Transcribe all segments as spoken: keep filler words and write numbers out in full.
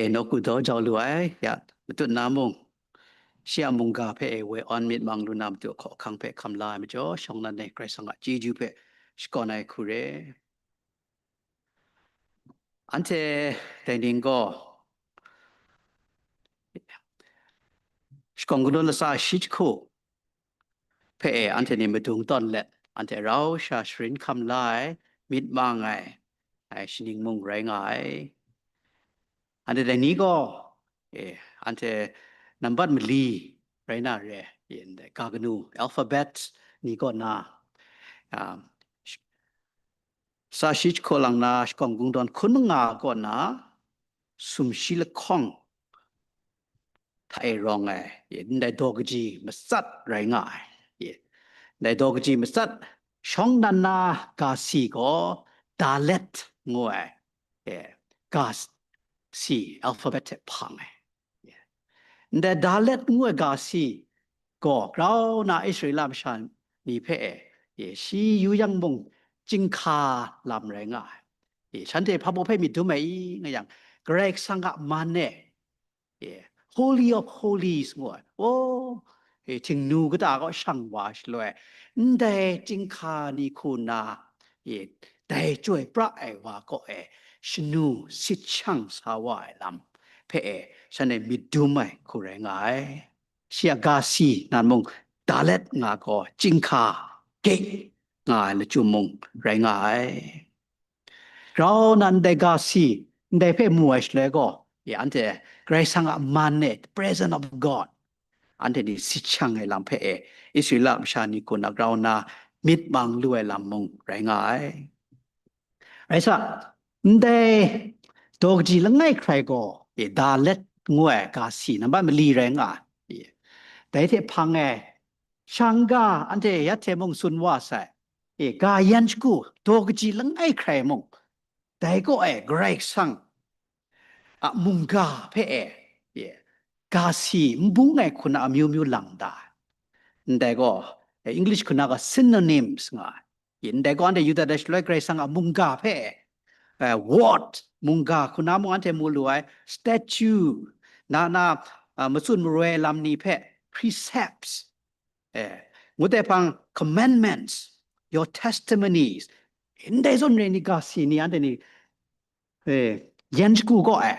Nawku daw jau lu ai, ya, matut na mung, shi a mungga hpe e woi awn myit mang lu na matu hkaw hkang hpe hkam la ai majaw, shawng nnan e Karai Kasang a chyeju hpe shakawn ai hku re. Anhte dai ning gaw, shakawn kungdawn latsa shi jahku hpe e anhte ni madung tawn let, anhte rau sha sharin hkam la ai, myit mang ai, ai shaning mung rai nga ai. Anhte dai ni gaw, e, anhte nambat mali rai na re, e, ndai ga kanu, alphabet ni kaw na, um, sh- sa shi jahku lang na shakawn kungdawn hkun manga kaw na, sumshi lahkawng hta e rawng ai, e, ndai daw kaji matsat rai nga ai. E, ndai daw kaji matsat shawng nnan na ga si gaw Dalet ngu ai, e, ga s- si, alphabet hte hpang ai. E, ndai Dalet ngu ai ga si gaw grau na Israela masha ni hpe e, e, shi yu yang mung chyinghka lam rai nga ai. E, shanhte hpa baw hpe myit dum ai i nga yang, Karai Kasang a man e, e, Holy of Holies ngu ai. O, e, htingnu kata kaw shang wa shaloi, ndai chyinghka ni hku na, e, dai chyoi pra ai wa kaw e shanu sit shang sa wa ai lam hpe e shanhte myit dum ai hku rai nga ai. Shi a ga si nan mung Dalet nga gaw chyinghka, gate nga ai lachyum mung rai nga ai. Grau na ndai ga si, ndai hpe mu ai shaloi gaw, e, anhte Karai Kasang a man e, the presence of God, anhte ni sit shang ai lam hpe e, Israela masha ni hku na grau na myit mang lu ai lam mung rai nga ai. Rai sa, ndai daw kaji langai hkrai gaw, e, Dalet ngu ai ga si nambat mali rai nga ai. E, dai hte hpang e, shang ga anhte ya hte mung tsun wa sai. E, ga yan shagu, daw kaji langai hkrai mung, dai kaw e Karai Kasang a mungga hpe e, e, ga si n bung ai hku na amyu myu lang da ai. Ndai gaw, e, English hku na gaw synonyms nga ai. E, ndai gaw anhte yu dat ai shaloi Karai Kasang a mungga hpe e, e, word, mungga hku na mung anhte mu lu ai, statue, na na, a, matsun maroi lam ni hpe precepts, e, ngut ai hpang commandments, your testimonies, ndai zawn re ni ga si ni anhte ni, e, yan shagu gaw ai,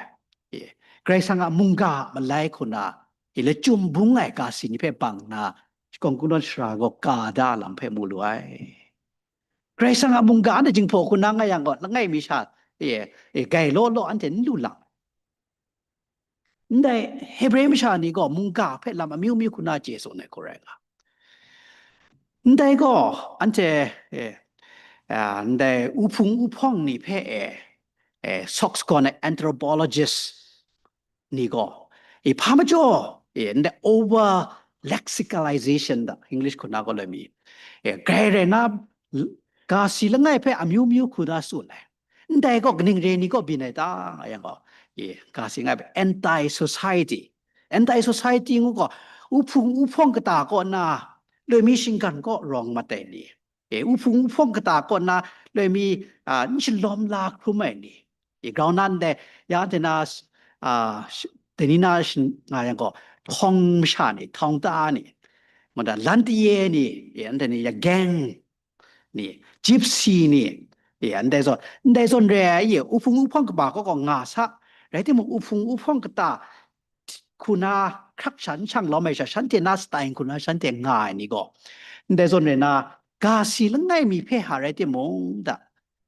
e, Karai Kasang a mungga a malai hku na, e, lachyum bung ai ga si ni hpe bang na, shakawn kungdawn sara gaw ka da lam hpe mu lu ai. Karai Kasang a mungga anhte jinghpaw hku na nga yang gaw, langai mi sha, e, e, gai law law anhte n lu lang. Ndai Hebre masha ni gaw mungga hpe lam amyu myu hku na chye tsun ai hku rai nga. Ndai gaw anhte, e, a, ndai uhpung uhpawng ni hpe e, e, soks gawn ai anthropologist ni gaw, e, hpa majaw, e, ndai over lexicalization da, English hku na gaw loi mi, e, grai rai na, l- ga si langai hpe amyu myu hku na tsun ai. Ndai gaw kaning re ni kaw byin ai ta, nga yang gaw, e, ga si langai hpe anti-society. Anti-society ngu gaw, uhpung uhpawng kata kaw na, loi mi shinggan kaw rawng mat ai ni. E, uhpung uhpawng kata kaw na, loi mi, a, n shalawm la hkrum ai ni. E, grau na ndai, ya anhte na, s- a, sh- dai ni na shin- nga yang gaw, htawng masha ni, htawng ta ni, mada lan taye ni, e, anhte ni ya gang ni, gypsy ni, e, ndai zawn, ndai zawn re ai, e, uhpung uhpawng kaba kaw kaw nga sa, rai timung, uhpung uhpawng kata hku na hkrak sha n shang lawm ai sha, shanhte na style hku na shanhte nga ai ni gaw, ndai zawn re na, ga si langai mi hpe ha rai timung, da,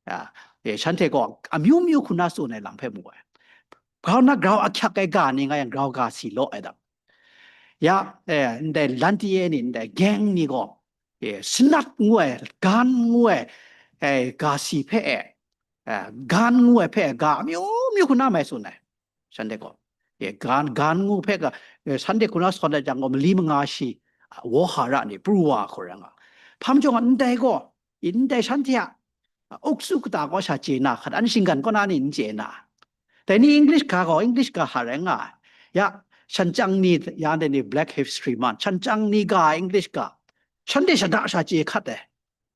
ya, e, shanhte gaw amyu myu hku na tsun ai lam hpe mu ai. Grau na grau ahkyak ai ga ni nga yang, grau ga si law ai da. Ya, e, ndai lan taye ni, ndai gang ni gaw, e, sanat ngu ai, gan ngu ai, e, ga si hpe e, e, gan ngu ai hpe ga amyu myu hku na mai tsun ai. Shanhte gaw, e, gan, gan ngu hpe ga, e, shanhte hku na sawn ai jang gaw, mali manga shi, a, wohara ni, pru wa hku rai nga. Hpa majaw nga, ndai gaw, ndai shanhte a, a, uksu kata kaw sha chye na, hkat an shinggan kaw na ni n chye na. Dai ni English ga gaw, English ga hta rai nga ai. Ya, shan chyang ni, ya ndai ni Black History Month, shan chyang ni ga English ga, shanhte shada sha chye hkat ai.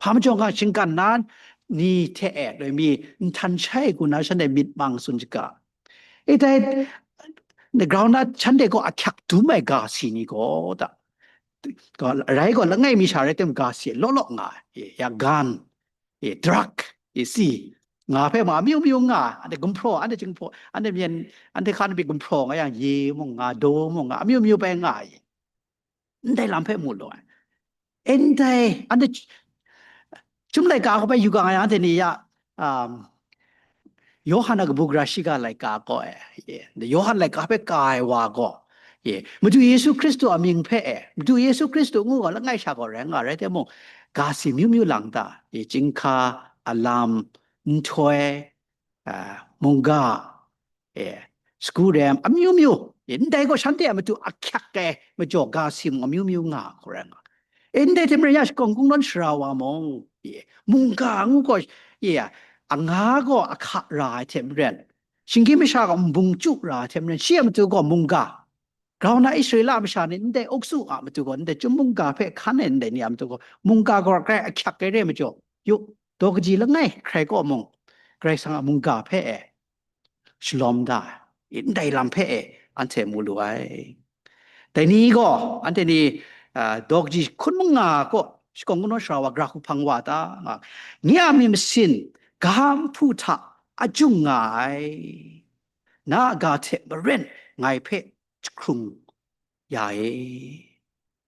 Hpa majaw nga shinggan na ni hte e loi mi nhtan shai hku na shanhte myit mang tsun shaga. E dai, Grau na shanhte gaw ahkyak dum ai ga si ni gaw, da, gaw, rai gaw, langai mi sha rai tim, ga si law law nga ai, ya gan, e, drug, e, si, nga hpe ma amyu myu nga, anhte gumhpraw, anhte jinghpraw, anhte myen, anhte hkan pyi gumhpraw nga yang, ye mung nga, daw mung nga, amyu myu bai nga ai. Ndai lam hpe mu lu ai. Ndai, anhte ch-, chyum laika hpe yuga nga yang, anhte ni ya, um, Yawhan a kabu gara shiga laika gaw e, ye, Yawhan laika hpe ka ai wa gaw, ye, Madu Yesu Hkristu a mying hpe e, Madu Yesu Hkristu ngu gaw langai sha gaw rai nga, rai timung, ga si myu myu lang ta, ye, chyinghka, alam, nhtoi, a, mungga, e, sagu rem, amyu myu, e, ndai gaw shanhte a matu ahkyak ai majaw ga si mung amyu myu nga hku rai nga. E, ndai hte maren ya shakawn kungdawn sara wa mung, e, mungga ngu gaw, e, anga gaw ahka ra ai hte maren, shinggyim masha gaw nbung chyu ra ai hte maren, shi a matu gaw mungga. Grau na Israela masha ni ndai uksu a matu gaw, ndai chyum mungga hpe hkan ai ndai ni a matu gaw, mungga gaw grai ahkyak ai re majaw, yu, daw kaji langai hkrai kaw mung, Karai Kasang a mungga hpe e shalawm da ai, ndai lam hpe e anhte mu lu ai. Dai ni gaw, anhte ni, a, daw kaji hkun manga kaw shakawn kungdawn sara wa, gara hku hpang wa ta, nga, nye a myit masin ga nhpu hta ajung nga ai, na a ga hte maren ngai hpe jahkrung ya e.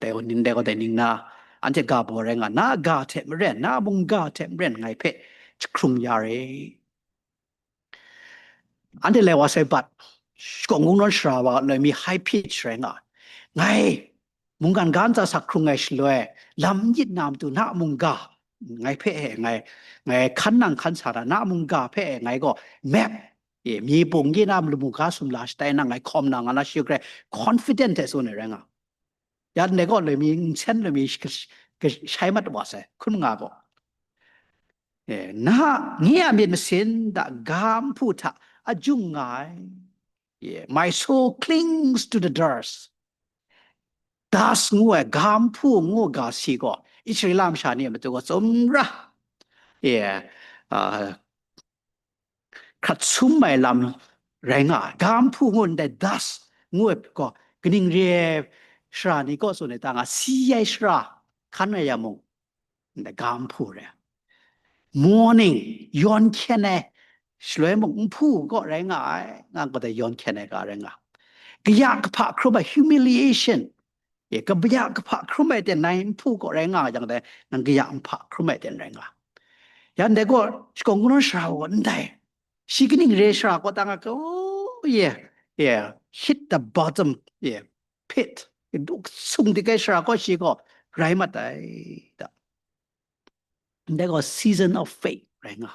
Dai gaw ning, dai gaw dai ning na, anhte ga baw rai nga, na a ga hte maren, na a mungga hte maren ngai hpe jahkrung ya re. Anhte lai wa sai bat, shakawn kungdawn sara wa loi mi high pitch rai nga, ngai mungkan ga ntsa sa hkrung ai shaloi, lam yit na matu na a mungga ngai hpe e, ngai, ngai hkan nang hkan sa na, na a mungga hpe e, ngai gaw map, e, mi pung gyi na, lamu ga sumla shatai na, ngai hkawm na nga na, shi grai confident hte tsun ai rai nga. Ya ndai gaw loi mi, nsen loi mi sh-, sh-, shai mat wa sai, hkun nga gaw. E, na, nye a myit masin da ga nhpu hta ajung nga ai. E, my soul clings to the dust. Dust ngu ai, ga nhpu ngu ga si gaw, Israela masha ni a matu gaw tsum ra, e, a, hkrat sum ai lam rai nga ai. Ga nhpu ngu ndai dust ngu ai gaw, kaning re ai sara ni kaw tsun ai ta nga, si ai sara hkan rai ya mung, ndai ga nhpu rai. Mourning, yawn hkyen ai, shaloi mung nhpu kaw rai nga ai, nga gaw dai yawn hkyen ai ga rai nga. Kaya kahpa hkrum ai, humiliation, e, kaya kahpa hkrum ai ten nai nhpu kaw rai nga yang dai, nang kaya nhpa hkrum ai ten rai nga. Ya ndai gaw shakawn kungdawn sara wa ndai, shi kaning re sara kaw ta nga, oh, yeah, yeah, hit the bottom, yeah, pit, duk sung dik ai sara kaw shi gaw rai mat ai, da. Ndai gaw season of faith rai nga.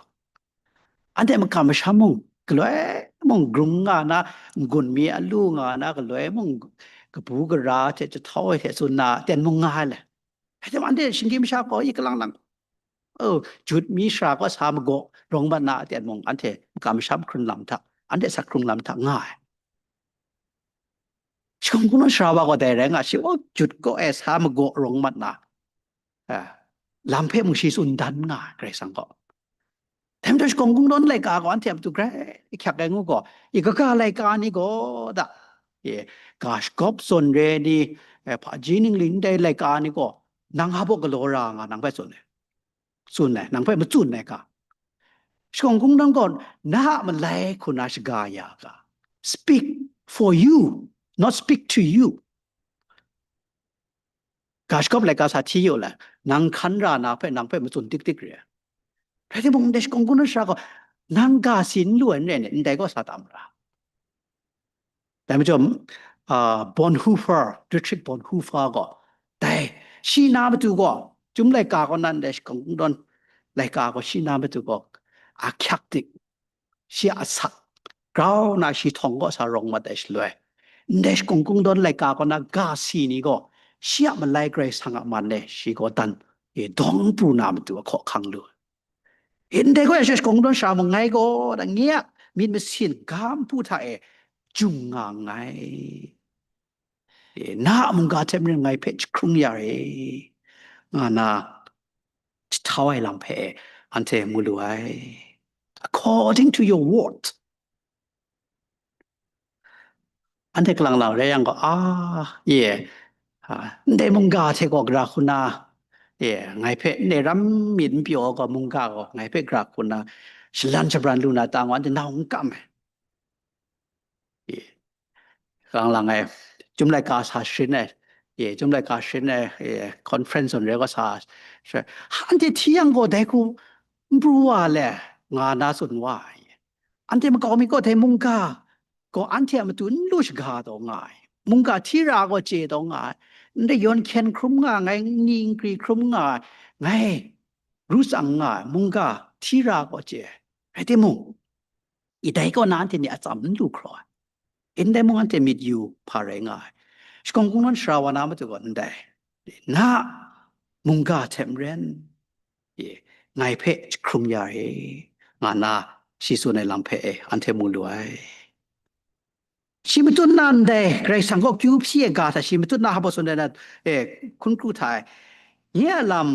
Anhte makam masham mung, galoi mung grung nga na, n-gun mi a lu nga na, galoi mung kabu gara hte jahtau ai hte tsun na, ten mung nga ai le. Rai timung, anhte shinggyim masha gaw i kalang lang, oh, Jut mi sara gaw sa magaw rawng mat na, ten mung, anhte makam masham hkrun lam hta, anhte sa hkrung lam hta nga ai. Shakawn kungdawn sara wa gaw dai rai nga, shi, oh, Jut kaw e sa magaw rawng mat na, a, lam hpe mung shi tsun dan nga ai, Karai Kasang gaw. Dai majaw shakawn kungdawn laika gaw anhte a matu grai hkyak ai ngu gaw, i kaga laika ni gaw da, e, ga shagawp zawn re ni, e, hpaji ningli ndai laika ni gaw, nang hpa baw galaw ra nga, nang hpe tsun ai, tsun ai, nang hpe matsun ai ga. Shakawn kungdawn gaw na a malai hku na shaga ya ga. Speak for you, not speak to you. Ga shagawp laika sa hti yu le, nang hkan ra na hpe, nang hpe matsun dik dik re ai. Rai timung, ndai shakawn kungdawn sara gaw, nang ga si n lu ai n rai ni, ndai gaw sa tam ra. Dai majaw, ah, Bonhoeffer, Dietrich Bonhoeffer gaw, dai, shi na matu gaw, chyum laika kaw na ndai shakawn kungdawn laika gaw, shi na matu gaw, ahkyak dik, shi a asak, grau na shi htawng kaw sa rawng mat ai shaloi, ndai shakawn kungdawn laika kaw na ga si ni gaw, shi a malai Karai Kasang a man e shi gaw dan, e, dawng pru na matu ahkaw ahkang lu. Ndai gaw ya shi shakawn kungdawn sara mung ngai gaw, da, nye a myit masin ga nhpu hta e jung nga nngai. E, na a mungga hte maren ngai hpe jahkrung ya re, nga na jahtau ai lam hpe anhte mu lu ai. According to your word. Anhte kalang lang rai yang gaw, a, ye, a, ndai mungga hte gaw gara hku na, ye, ngai hpe ndai ram myit n pyaw gaw mungga gaw ngai hpe gara hku na shalan shabran lu na ta ngu anhte nau n kam ai. Ye, kalang lang ai, Chyum laika sa sharin ai, ye, Chyum laika sharin ai, ye, conference zawn rai gaw sa, sa, anhte hti yang gaw dai hku n pru wa le, nga na tsun wa ai. Anhte makau mi gaw dai mungga gaw anhte a matu n lu shaga taw nga ai. Mungga hti ra gaw chye taw nga ai. Ndai yawn hkyen hkrum nga ai, ngai ni nkri hkrum nga ai, ngai ru tsang nga ai, mungga hti ra gaw chye ai. Rai timung, idai kaw na anhte ni atsam n lu hkraw ai. Ndai mung anhte myit yu hpa rai nga ai. Shakawn kungdawn sara wa na matu gaw ndai, na mungga hte maren, e, ngai hpe jahkrum ya e, nga na shi tsun ai lam hpe, e, anhte mu lu ai. Shi matut na ndai Karai Kasang kaw kyu hpyi ai ga hta shi matut na hpa tsun ai na, e, hkun kru hta ai. Nye a lam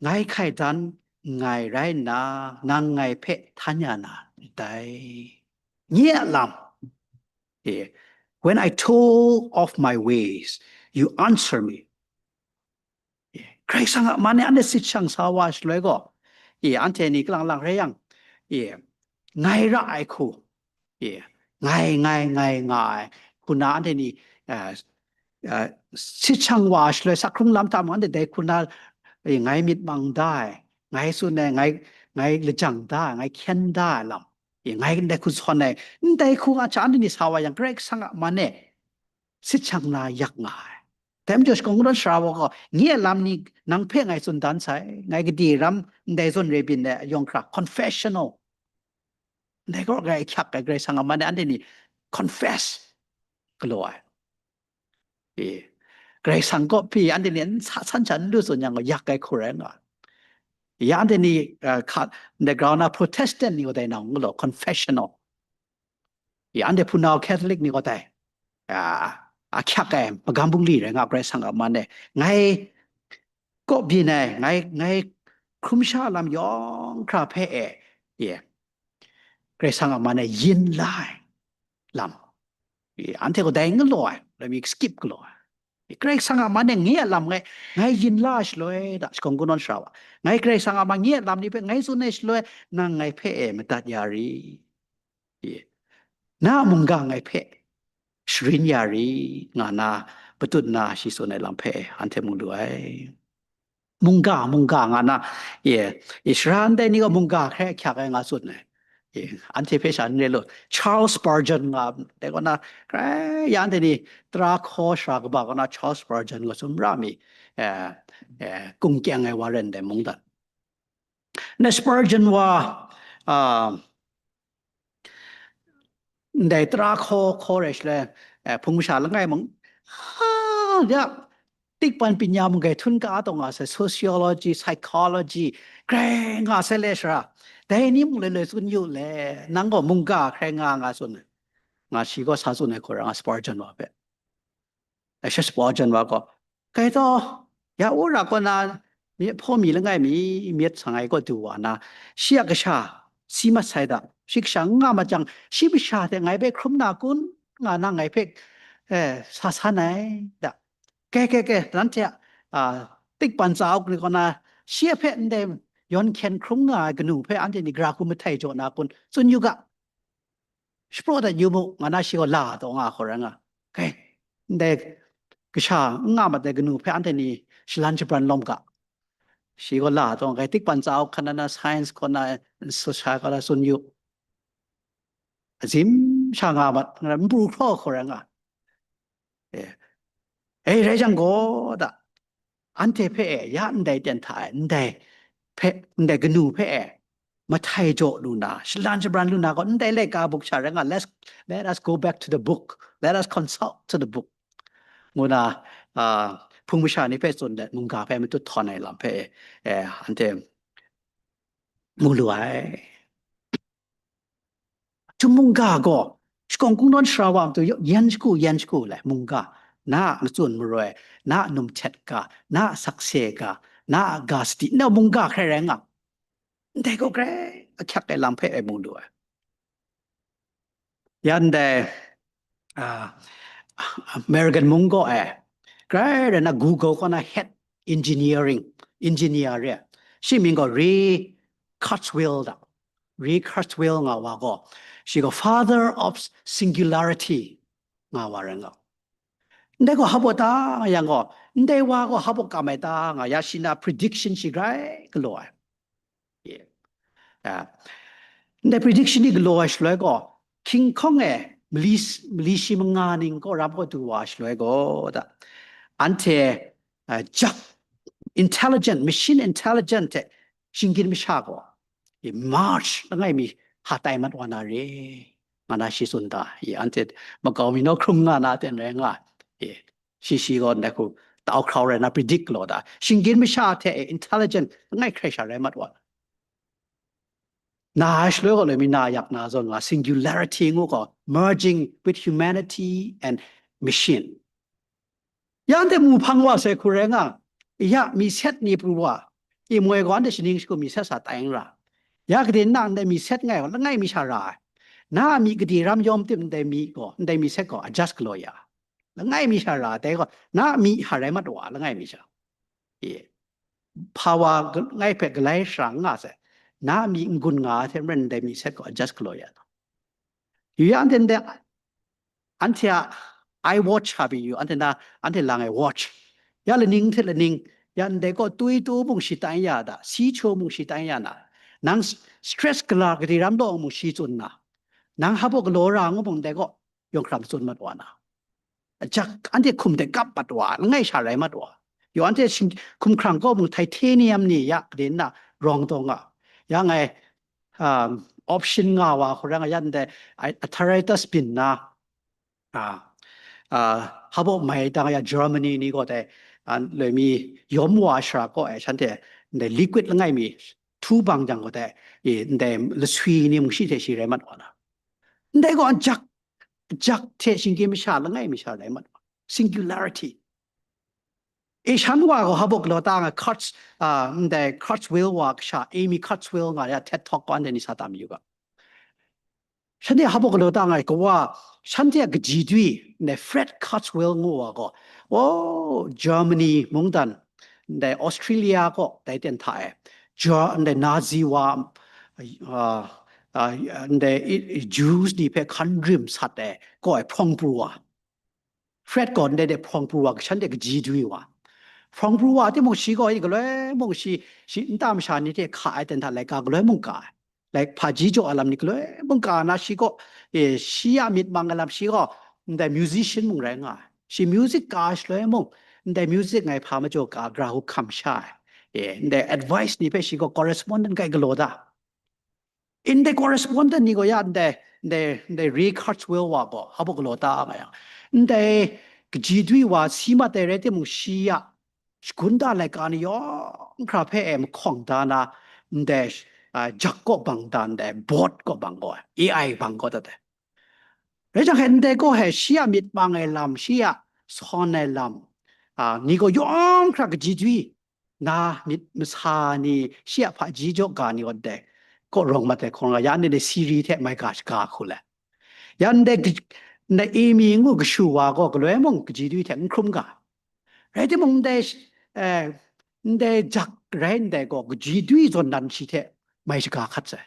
ngai hkai dan nngai rai nna, nang ngai hpe htan ya na ndai. Nye a lam, e, when I told of my ways, you answer me. E, Karai Kasang a man e anhte sit shang sa wa shaloi gaw, e, anhte ni kalang lang rai yang, e, ngai ra ai hku, e, ngai, ngai, ngai, nga ai hku na anhte ni, a, a, sit shang wa shaloi, sak hkrung lam hta mung anhte dai hku na, e, ngai myit mang da ai, ngai tsun ai, ngai, ngai lajang da ai, ngai hkyen da ai lam, e, ngai ndai hku sawn ai, ndai hku nga hta anhte ni sa wa yang, Karai Kasang a man e sit shang na yak nga ai. Dai majaw, shakawn kungdawn sara wa gaw, nye a lam ni nang hpe ngai tsun dan sai, ngai gade ram ndai zawn rai byin ai yawng hkra, confessional. Ndai gaw grai hkyak ai, Karai Kasang a man e anhte ni confess galaw ai. E, Karai Kasang kaw pyi anhte ni n sa san sha n lu tsun yang gaw, yak ai hku rai nga ai. Ya anhte ni, uh, hka, ndai grau na Protestant ni gaw dai nang galaw, confessional. Ya anhte hpunau Catholic ni gaw dai, a, ahkyak ai magam bungli rai nga, Karai Kasang a man e ngai kaw byin ai, ngai, ngai hkrum sha lam yawng hkra hpe e, ye, Karai Kasang a man e yin la ai lam, ye, anhte gaw dai n galaw ai, let me skip galaw ai. Karai Kasang a man e nye a lam ngai, ngai yin la ai shaloi, da, shakawn kungdawn sara wa, ngai Karai Kasang a man e nye a lam ni hpe ngai tsun ai shaloi, nang ngai hpe e madat ya ri. Ye. Na a mungga ngai hpe sharin ya ri, nga na, patut na shi tsun ai lam hpe anhte mu lu ai. Mungga, mungga, nga na, ye, ye, sara ndai ni gaw mungga hkrai ahkyak ai nga tsun ai. Ye, anhte hpe sha n re lu. Charles Spurgeon nga, dai kaw na, hkrai ya anhte ni tara hkaw sara kaba kaw na Charles Spurgeon gaw sumra mi, eh, eh, kungkyang ai wa ren dai mungdan. Na Spurgeon wa, ah, ndai tara hkaw, hkaw rai shaloi, eh, hpung masha langai mung, ha, ya, tikpan pinya mung grai htum ka taw nga sai, sociology, psychology, grai nga sai le sara, dai ni mung loi loi tsun yu le, nang gaw mungga hkrai nga nga tsun, nga shi gaw sa tsun ai hku rai nga Spurgeon wa hpe. Asha Spurgeon wa gaw, "Kai taw, ya wora kaw na, myit hpaw mi langai mi, myit seng ai kaw du wa na, shi a kasha si mat sai da, shi kasha n nga mat jang, shi masha hte ngai hpe hkrum na kun?" nga na ngai hpe, eh, sa san ai da. Kai, kai, kai, nanhte a, a, tikpan tsa uk ni kaw na, shi hpe ndai yawn hkyen hkrum nga ai kanu hpe anhte ni gara hku mahtai jaw na kun? Tsun yu ga. Shapraw dat yu mu, nga na shi gaw la taw nga hkau rai nga. Kai, ndai kasha n nga mat ai kanu hpe anhte ni shalan shabran lawm ga. Shi gaw la taw nga, kai, tikpan tsa hkan na, science kaw na, social kaw na tsun yu. Azim sha nga mat, nga na, n pru hkraw hkau rai nga. E, e, rai jang gaw, da, anhte hpe e, ya ndai ten hta e, ndai hpe, ndai kanu hpe e, mahtai jaw lu na, shalan shabran lu na gaw, ndai laika buk sha rai nga, let's, let us go back to the book, let us consult to the book, ngu na, a, hpung masha ni hpe tsun let, mungga hpe matut htawn ai lam hpe e, e, anhte mu lu ai. Htum mungga gaw, shakawn kungdawn sara wa matu yen shagu, yen shagu le, mungga, na a matsun maroi, na a num htet ga, na a sakse ga, na a ga sadi, na mungga hkrai rai nga. Ndai gaw grai ahkyak ai lam hpe e mu lu ai. Ya ndai, uh, American mung gaw e, grai rai na Google kaw na head engineering, engineer re, shi mying gaw Ray Kurzweil da. Ray Kurzweil nga wa gaw, shi gaw father of singularity nga wa rai nga. Ndai gaw hap ta yang gaw, ndai wa gaw hap kam ai ta nga ya shi na prediction shi grai galaw ai. Yeah. Ah. Ndai prediction ni galaw ai shaloi gaw, King Kong e mali, mali shi manga ning gaw ram gaw du wa shaloi gaw da. Anhte, ah, jak, intelligent, machine intelligent hte shinggyim masha gaw, i Mars langai mi ha tai mat wa na re, nga na shi tsun da. I anhte makau mi naw hkrum nga na ten rai nga. I shi shi gaw ndai hku tau hkrau rai na predict law da. Shinggyim masha hte e intelligent langai hkrai sha rai mat wa. Na ai shaloi gaw loi mi na yak na zawn nga singularity ngu gaw merging with humanity and machine. Ya anhte mu hpang wa sai hku rai nga, ya mi set ni pru wa, i moi gaw anhte shaning shagu mi set sa tai n ra. Ya gade nna ndai mi set ngai gaw langai mi sha ra ai. Na a mi gade ram yawm tim ndai mi gaw, ndai mi set gaw adjust galaw ya. Langai mi sha ra ai dai gaw, na a mi ha rai mat wa, langai mi sha. Ye. Hpa wa ga-, ngai hpe galai sharang nga sai. Na a mi n-gun nga ai hte maren ndai mi set gaw adjust galaw ya. Yu ya anhte ndai, anhte a iWatch hpa pyi yu, anhte na, anhte lang ai watch. Ya laning hte laning, ya ndai gaw tui tu mung shi tai ya da, si chu mung shi tai ya na. Nang s-, stress gala gade ram law mung shi tsun na. Nang hap gaw galaw ra ngu mung ndai gaw yawng hkra matsun mat wa na. Ajak anhte hkum de kap mat wa, langai sha rai mat wa. Yawng anhte shing-, hkum hkrang kaw mung titanium ni ya gade nna rawng taw nga. Ya ngai, um, option nga wa hku rai nga ya ndai, ai, arthritis byin na, a, a, hap mai dang ya Germany ni gaw dai, a, loi mi yawm wa shara kaw ai shanhte ndai liquid langai mi htu bang jang gaw dai, i, ndai laswi ni mung shi hte shi rai mat wa na. Ndai gaw jak, jak hte shinggyim masha langai mi sha rai mat wa. Singularity. E shan wa gaw hap galaw ta nga Kurtz, a, ndai Kurzweil wa kasha, Amy Kurzweil nga ya TED Talk kaw anhte ni sa tam yu ga. Shanhte hap galaw ta nga ai kawa, shanhte a kaji dwi, ndai Fred Kurzweil ngu wa gaw, o, Germany mungdan, ndai Australia kaw, dai ten hta e, Ger-, ndai Nazi wa, a, a, ndai i, i Jews ni hpe hkan rim sat ai, kaw ai hprawng pru wa. Fred gaw ndai de hprawng pru wa, kashan de kaji dwi wa. Hprawng pru wa timung shi gaw, i galoi mung shi, shi nta masha ni hte hka ai ten hta laika galoi mung ka ai. Like, hpaji jaw ai lam ni galoi mung ka na shi gaw, e, shi a myit mang ai lam shi gaw, ndai musician mung rai nga ai. Shi music ka ai shaloi mung, ndai music ngai hpa majaw ka, gara hku hkam sha ai. E, ndai advice ni hpe shi gaw correspondent kai galaw da. Ndai correspondent ni gaw ya ndai, ndai, ndai Ray Kurzweil wa gaw, hap galaw ta nga yang. Ndai kaji dwi wa si mat ai rai timung, shi ya shagun da laika ni yawng hkra hpe e mahkawng da na, ndai, a, jak kaw bang da, ndai bot kaw bang gaw, A I bang gaw dat ai. Rai jang hkai ndai gaw hkai shi a myit mang ai lam, shi a sawn ai lam, a, ni gaw yawng hkra kaji dwi, na myit masa ni, shi a hpaji jaw ga ni gaw dai, kaw rawng mat ai hkawng rai, ya ndai Siri hte mai ga shaga hku le. Ya ndai, ndai Amy ngu kashu wa gaw galoi mung kaji dwi hte n hkrum ga. Rai timung, ndai, eh, ndai jak rai ndai gaw, kaji dwi zawn dan shi hte mai shaga hkat sai.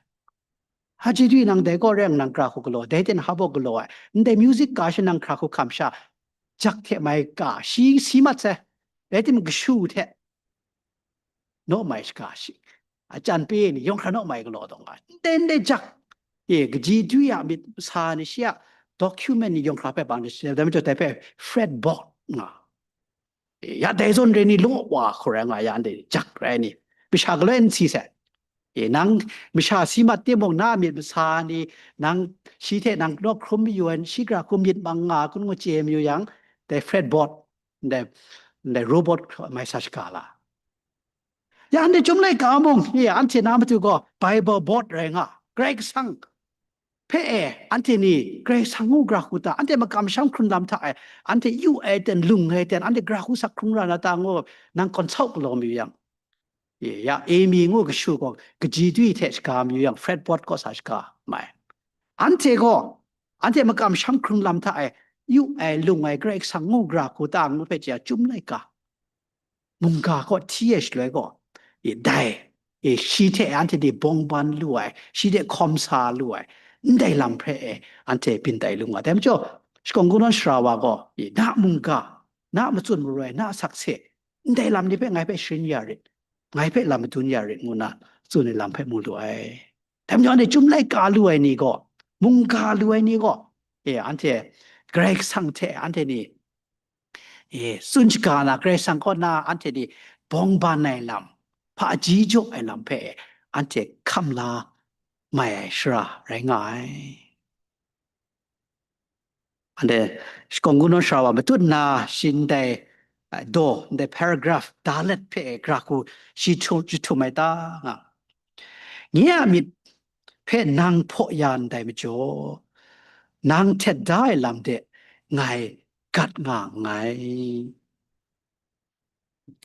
Hpaji dwi nang dai gaw reng nang gara hku galaw, dai ten hap gaw galaw ai. Ndai music ka shi nang gara hku hkam sha, jak hte mai ka, shi si mat sai. Rai timung, kashu hte naw mai shaga shi. A chyan pe ni yawng hkra naw mai galaw dawng ai. Ndai, ndai jak, e, kaji dwi a myit sa ni shi a document ni yawng hkra hpe bang ni shi, dai majaw dai hpe Fred Bot nga. E, ya dai zawn re ni law wa hku rai nga ya ndai jak rai ni. Masha galoi n si sai. E, nang masha si mat timung, na myit masa ni, nang shi hte nang naw hkrum mayu ai, shi gara hku myit mang nga, hkun ngu chye mayu yang, dai Fred Bot, ndai, ndai robot mai sa shaga la. Ya ndai Chyum laika mung, e, anhte na matu gaw Bible Bot rai nga, Karai Kasang hpe e, anhte ni Karai Kasang ngu gara hku ta, anhte makam sham hkrun lam hta e, anhte yu ai ten, lung ai ten, anhte gara hku sak hkrung ra na ta ngu, nang consult galaw mayu yang. E, ya Amy ngu kashu gaw kaji dwi hte shaga mayu yang, Fred Bot kaw sa shaga mai. Anhte gaw, anhte makam sham hkrun lam hta e, yu ai, lung ai, Karai Kasang ngu gra hku ta ngu hpe chye a, Chyum laika mungga kaw hti ai shaloi gaw, e, dai, e, shi hte anhte ni bawng ban lu ai, shi hte hkawm sa lu ai, ndai lam hpe e, anhte byin tai lu nga. Dai majaw, shakawn kungdawn sara wa gaw, e, na mungga, na matsun maroi, na sakse, ndai lam ni hpe ngai hpe sharin ya rit, ngai hpe lam madun ya rit, ngu nna tsun ai lam hpe mu lu ai. Dai majaw, anhte Chyum laika lu ai ni gaw, mungga lu ai ni gaw, e, anhte Karai Kasang hte anhte ni, e, tsun shaga na, Karai Kasang kaw na anhte ni bawng ban ai lam, hpaji jaw ai lam hpe anhte hkam la mai ai shara rai nga ai. Anhte shakawn kungdawn sara wa matut nna shi ndai, a, daw, ndai paragraph dalet hpe gra hku shi htu-, jahtum ai ta nga. Nye a myit hpe nang hpaw ya ndai majaw, nang htet da ai lam de ngai gat nga nngai.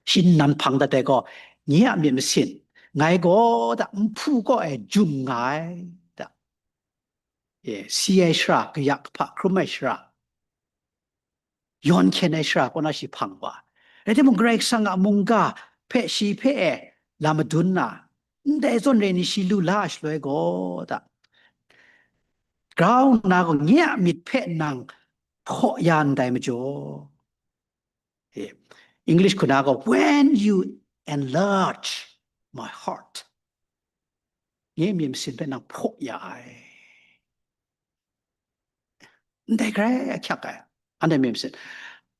Shi nnan hpang dat ai gaw, nye a myit masin, ngai gaw da nhpu kaw e jum nga ai, da. E, si ai shara, kayak kahpa hkrum ai shara, yawn hkyen ai shara kaw na shi hpang wa. Rai timung, Karai Kasang a mungga hpe shi hpe e lam madun na, ndai zawn re ni shi lu la ai shaloi gaw, da, grau nna gaw, nye a myit hpe nang hpaw ya ndai majaw, e, English hku na gaw, "When you enlarge my heart," nye myit masin hpe nang hpaw ya ai. Ndai grai ahkyak ai, anhte myit masin.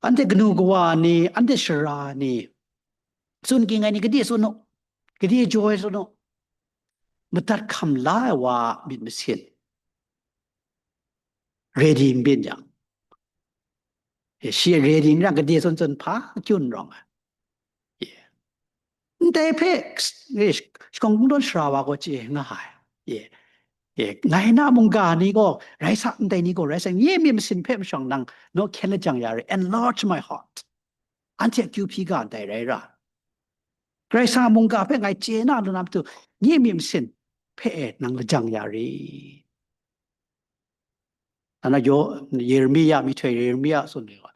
Anhte kanu kawa ni, anhte sara ni, tsun ging ai ni, gade tsun u, gade jaw ai tsun u, madat hkam la ai wa a myit masin ready n byin yang, e, shi ready n rang, gade tsun tsun hpa kyun rawng ai. Ye. Ndai hpe, e, shakawn kungdawn sara wa gaw chye nga ai. Ye. Ye. Ngai na mungga ni gaw rai sa, ndai ni gaw rai sa, nye myit masin hpe mashawng nang naw hkyen lajang ya re, enlarge my heart. Anhte akyu hpyi ga ndai rai ra. Karai Kasang a mungga hpe ngai chye na lu na matu, nye myit masin hpe e nang lajang ya re. Ana yo, Yeremia, myihtoi Yeremia tsun ai wa,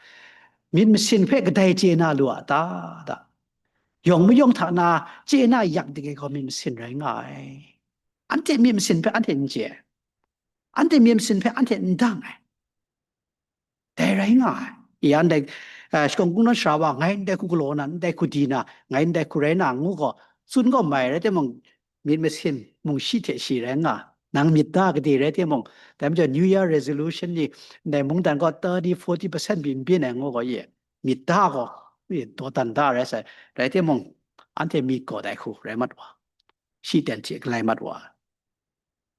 myit masin hpe kadai chye na lu a ta, da. Yawng mayawng hta na chye na yak dik ai gaw myit masin rai nga ai. Anhte myit masin hpe anhte n chye ai. Anhte myit masin hpe anhte n dang ai. Dai rai nga ai. I, ndai, eh, shakawn kungdawn sara wa, ngai ndai hku galaw na, ndai hku di na, ngai ndai hku rai na, ngu gaw, tsun gaw mai rai timung, myit masin mung shi hte shi rai nga, nang myit da gade rai timung, dai majaw New Year resolution ni, ndai mungdan gaw thirty, forty percent byin byin ai ngu gaw ye, myit da gaw, ye, dawdan da rai sai, rai timung, anhte myit gaw dai hku rai mat wa, shi ten hte galai mat wa.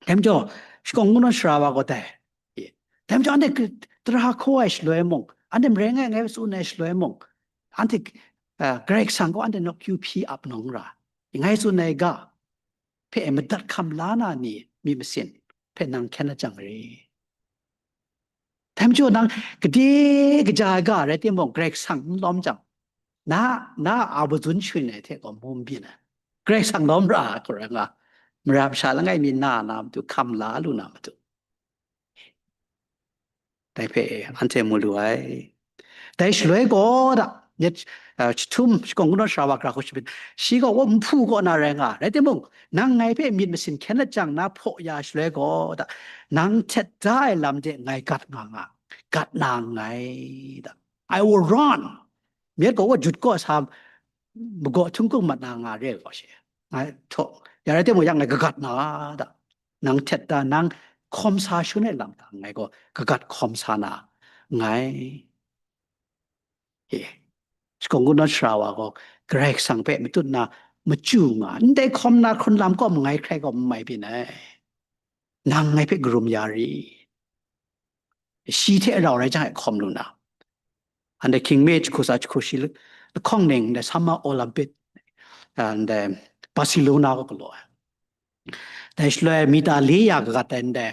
Dai majaw, shakawn kungdawn sara wa gaw dai. Dai majaw, anhte tara hkaw ai shaloi mung, anhte marai ngai ngai tsun ai shaloi mung, anhte, ah, Karai Kasang gaw anhte nawk kyu hpyi ap nawng ra. Ngai tsun ai ga hpe madat hkam la na ni myit masin hpe nang hkyen lajang re. Dai majaw nang gade kaja ai ga rai timung, Karai Kasang n lawm jang, na, na a mazun sharin ai hte gaw mu n byin ai. Karai Kasang lawm ra ai hku rai nga, mara masha langai mi na na matu, hkam la lu na matu. Dai hpe anhte mu lu ai. Dai shaloi gaw da, myit, ah, jahtum, shakawn kungdawn sara wa gra hku shabyin, shi gaw wa nhpu kaw na rai nga, rai timung, nang ngai hpe myit masin hkyen lajang na hpaw ya shaloi gaw da, nang htet da ai lam de ngai gat nga nga, gat na nngai da. I will run. Myit gaw wa jut kaw sa, magaw htung kung mat na nga re gaw she. Ngai htaw, ya rai timung, ya ngai kagat na da. Nang htet da, nang hkawm sa shangun ai lam hta ngai gaw kagat hkawm sa na nngai. E, shakawn kungdawn sara wa gaw Karai Kasang hpe matut na machyu nga, ndai hkawm na hkrun lam kaw mangai hkrai gaw n mai byin ai. Nang ngai hpe karum ya ri. Shi hte rau rai jang e hkawm lu na. Anhte hkying mi jahku tsa jahku shi lahkawng ning, ndai Summer Olympic, ndai Barcelona kaw galaw ai. Dai shaloi mita li ya kagat ai ndai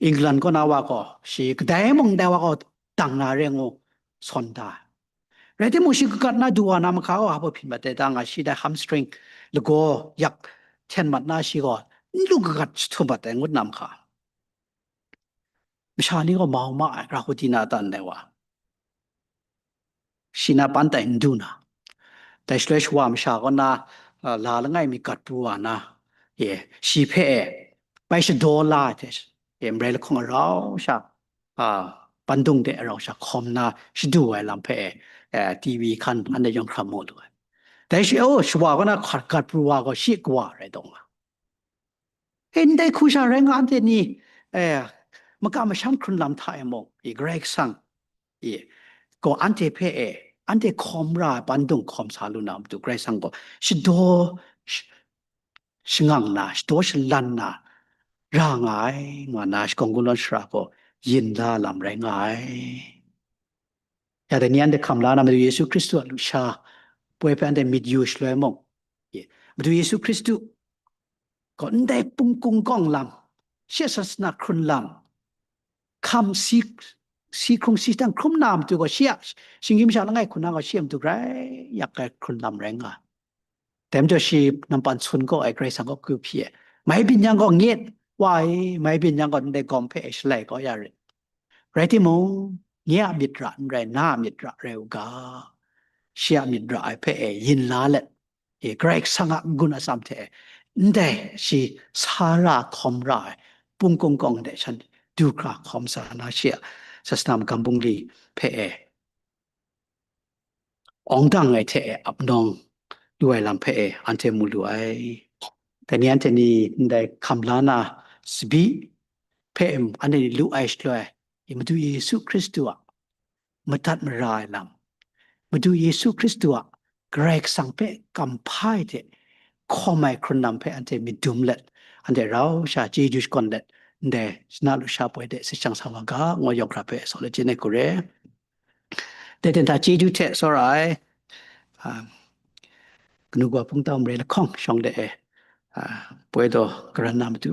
England kaw na wa gaw, shi kadai mung ndai wa gaw dang na re ngu sawn da ai. Rai timung, shi kagat na du wa na mahka gaw hpa hpyi mat ai ta nga, shi dai hamstring lagaw yak hten mat na shi gaw n lu kagat jahtum mat ai ngut na mahka. Masha ni gaw mau ma ai, Rahudina tan dai wa. shi na pan tai n du na, dai shaloi shawa masha kaw na, a, la langai mi gat pru wa na, e, shi hpe e, bai shadaw la ai hte, e, marai lahkawng arau sha, a, pandung de arau sha hkawm na shadu ai lam hpe, e, T V hkan anhte yawng hkra mu lu ai. Dai shi, oh, shawa kaw na hkat gat pru wa gaw shi kawa rai taw nga. E, ndai hku sha rai nga, anhte ni, e, makam masham hkrun lam hta e mung, e, Karai Kasang, e, gaw anhte hpe e, anhte hkawm ra ai pandung hkawm sa lu na matu, Karai Kasang gaw shadaw sh-, shangang na, shadaw shalan na ra nga ai, nga na shakawn kungdawn shara gaw yin la lam rai nga ai. Ya dai ni anhte hkam la na, Madu Yesu Hkristu a lusha poi hpe anhte myit yu shaloi mung, e, Madu Yesu Hkristu gaw ndai pungkung kawng lam, shi a sasana hkrun lam, hkam si, si hkrung si dang hkrum na matu gaw, shi a shinggyim masha langai hku na gaw shi a matu grai yak ai hkrun lam rai nga ai. Dai majaw shi nampan sun kaw ai Karai Kasang kaw kyu hpyi ai. Mai byin yang gaw, nyet wa e, mai byin yang gaw, ndai gawm hpe e shalai kau ya rit. Rai timung, nye a myit ra n rai, na a myit ra rai u ga. Shi a myit ra ai hpe e yin la let, e, Karai Kasang a n-gun atsam hte e, ndai shi sa ra hkawm ra ai pungkung kawng de shan du hkra hkawm sa na, shi a sasana magam bungli hpe e, awng dang ai hte e ap nawng lu ai lam hpe e anhte mu lu ai. Dai ni anhte ni ndai hkam la na sabi hpe e anhte ni lu ai shaloi, i Madu Yesu Hkristu a madat mara ai lam, Madu Yesu Hkristu a Karai Kasang hpe kamhpa ai hte hkawm ai hkrun lam hpe anhte myit dum let, anhte rau sha chyeju shakawn let, ndai shana lusha poi de se shang sa wa ga, ngu yawng hkra hpe saw let chye ai hku re. Dai ten hta chyeju hte tsawra ai, a, kanu kawa hpungtau marai lahkawng shawng de e, a, poi daw karan na matu,